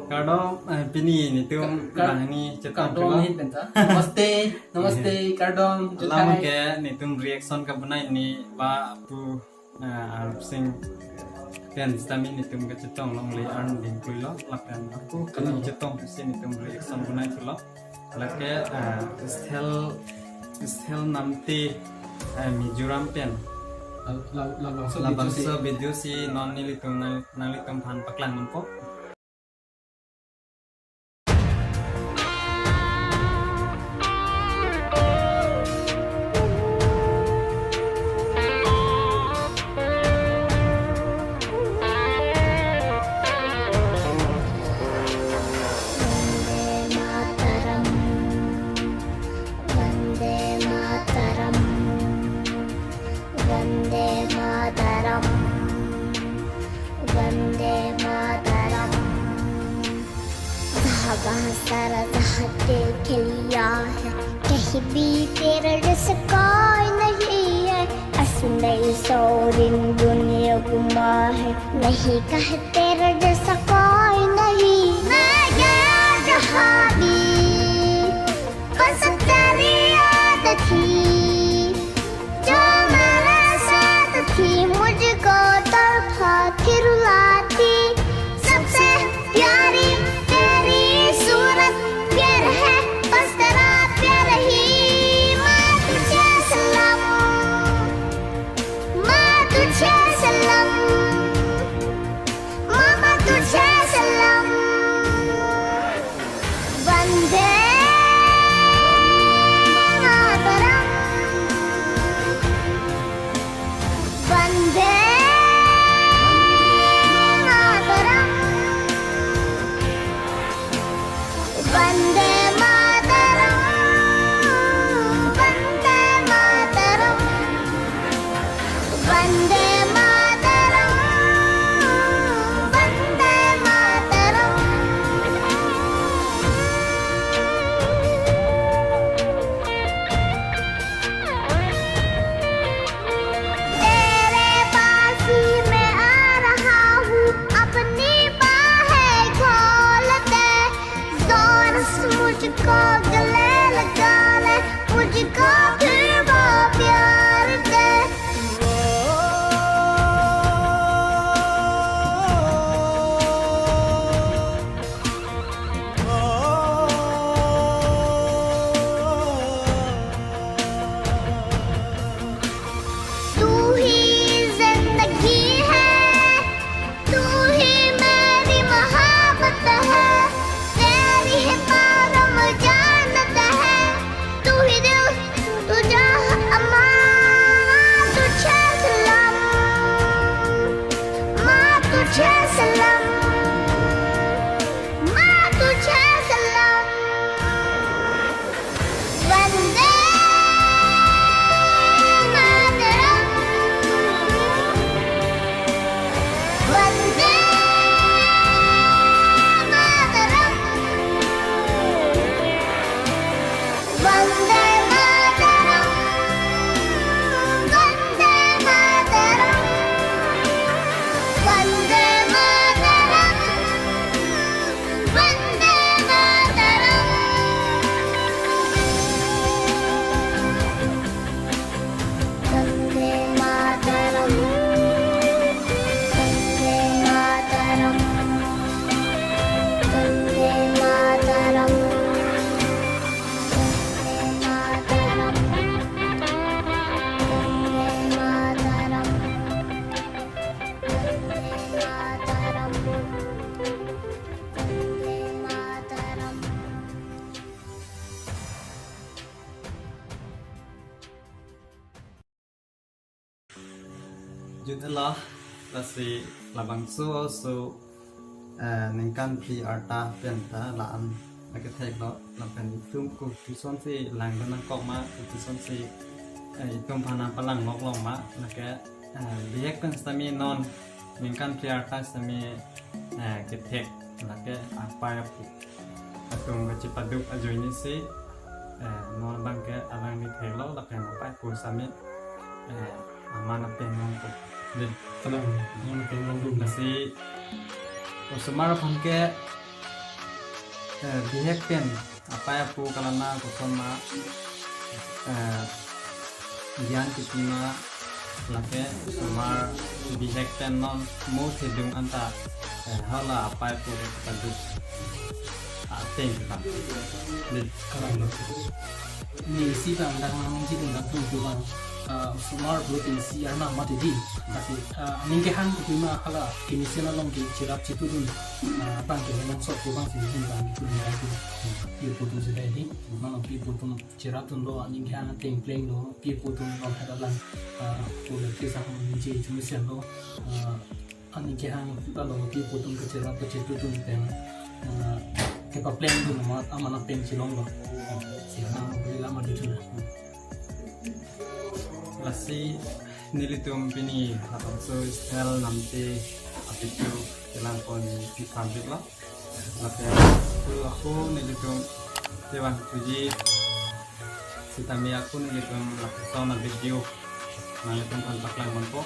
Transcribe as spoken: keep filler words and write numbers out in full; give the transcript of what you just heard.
Kardom, eh, pini netum Ka-, ka-, bang ni chetong kardom pilo. Hin penta. Namaste, namaste, kardom, alam juthai. Ke netum reaction kabonai ni ba pu, eh, Arupsing pen sitame netum kachetong longle arn ding pulo, lapen ako kali chetong pusi netum reaction bonai pulo. Lake, eh, Style, Style Namte, eh, Mizoram pen. La-, la-, labangso video si. Labangso video si non nelitum nang, nanglitum aphan paklang nangpo. Vande Mataram, Vande Mataram, Vande Mataram, Vande Mataram. जहाँ वहाँ सारा जहाँ दिल खिल गया है, कहीं भी तेरा जैसा कोई नहीं है। असमय सोरिन दुनिया घुमा है, नहीं कहे तेरा जैसा कोई नहीं। मैं गया जहाँ भी, बस तेरी याद थी, जो मेरे साथ थी, मुझको तड़पाती रुलाती। सबसे प्यारी तेरी सूरत, प्यार है बस तेरा प्यार ही। माँ तुझे सलाम, माँ तुझे सलाम, माँ, माँ तुझे सलाम। वंदे मातरम, वंदे मातरम, वंदे मातरम, वंदे मातरम। वंदे मातरम, वंदे मातरम। तेरे पास ही मैं आ रहा हूँ, अपनी बाहें खोल दे। जोर से मुझको गले लगा ले, मुझको फिर वो प्यार दे। तू ही जिंदगी है, तू ही मेरी मोहब्बत है, तेरी है परम जन्नत है, तू ही दिल, तू जहाँ अमान। माँ तुझे सलाम, माँ तुझे सलाम, माँ तुझे सलाम। वंदे मातरम, वंदे मातरम, वंदे मातरम, वंदे मातरम, वंदे मातरम। वंदे मातरम। वंदे मातरम। वंदे मातरम। वंदे मातरम। वंदे मातरम। वंदे मातरम। वंदे Mataram. Jut elo, lasi labangso oso, eh, ningkan phli arta pen ta la-an nangkethek lo, lapen itum kopi asonsi langdun nangkok ma, kopi asonsi, eh, itum aphan nangpalang lok long ma, lake, eh, bihek pen sitame non ningkan phli arta sitame, eh, kethek lake apei apo atum kachepaduk ajoine si, eh, non abangke alangli theklo lapen apei apo sitame, eh, aman apen nangkok. Dei. Kalang, non apen nangdun. Lasi osomar aphan ke Eh, bihek pen apai apo kalana koson ma, eh, gyan kipima, lake osomar bihek pen non mo thedung anta, eh, hala apai apo ke paduk ateng kita. Dei. Kalang. Neli isi bang dak nangji dun dak tum tu bang, ah, osomar bro ti isi arna mati dei. Tapi, ah, aning kehang kipima hala kemesen along kecherap chetudun, ah, bang ke nang sok tu bang si dun bang itu nilai tu. Pi apo atum si dei dei. Mano pi apo atum cherapdunlo, aning kehang ateng plenglo, pi apo atum non hadalan, ah, pura kisang ningje chumesen lo, ah, aning kehang ta lo, pi apo atum kacherap kachetudun pen, ah, kepaplengdun amat aman pen chelonglo. Sila nang beri lama dei chuna. Lasi nelitum pini labangso Israel Namte apitu kelang pon pi pablik lo. Lake ako, ako nelitum kevang puji sitame ako nelitum lapuson a-video nanglitum aphan paklang ponpo.